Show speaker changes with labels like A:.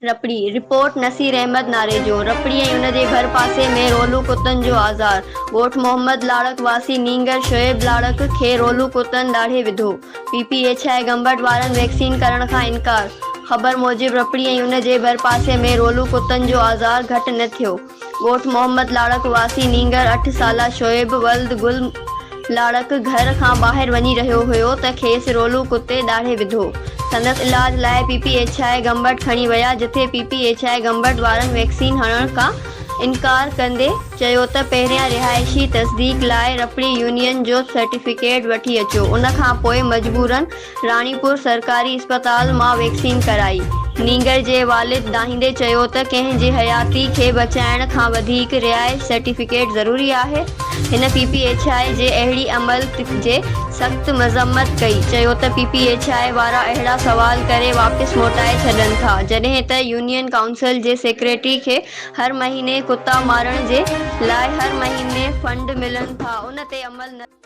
A: رپڙي، report, Naseer Ahmed Narejo, رپڙي ۽ ان جي ڀرپاسي ۾ رولو ڪتن جو آزار، ڳوٺ محمد لاڙڪ واسي نينگر شعيب لاڙڪ کي رولو ڪتن ڏاڙهي وڌو، P P H I Gambat وارن ويڪسين ڪرڻ کان انڪار، خبر موجب رپڙي ۽ ان جي ڀرپاسي ۾ رولو ڪتن جو آزار گهٽ نه ٿيو. ڳوٺ محمد لاڙڪ واسي نينگر اٺ سالا شعيب ولد گل لاڙڪ گهر کان ٻاهر وڃي رهيو هيو ته کيس رولو ڪتي ڏاڙهي وڌو. سندس علاج لاء P P H I Gambat کڻي ويا جتي P P H I Gambat وارن ويڪسين هڻڻ کان انڪار ڪندي چيو ته پهريان رهائشي تصديق لاء رپڙي يونين جو سرٽيفڪيٽ وٺي اچو ان کان پوء مجبورن راڻيپور سرڪاري اسپتال مان ويڪسين ڪرائي. نينگر جي والد دانهيندي چيو ته ڪنهن جي حياتي کي بچائڻ کان وڌيڪ رهائش سرٽيفڪيٽ ضروري آهي. هن پي پي ايڇ I جي اهڙي عمل جي سخت مذمت ڪئي، چيو ته پي پي ايڇ I وارا اهڙا سوال ڪري واپس موٽائي ڇڏن ٿا، جڏهن ته يونين ڪائونسل جي سيڪريٽري کي هر مهيني ڪتا مارڻ جي لاء هر مهيني فنڊ ملن ٿا ان تي عمل نه.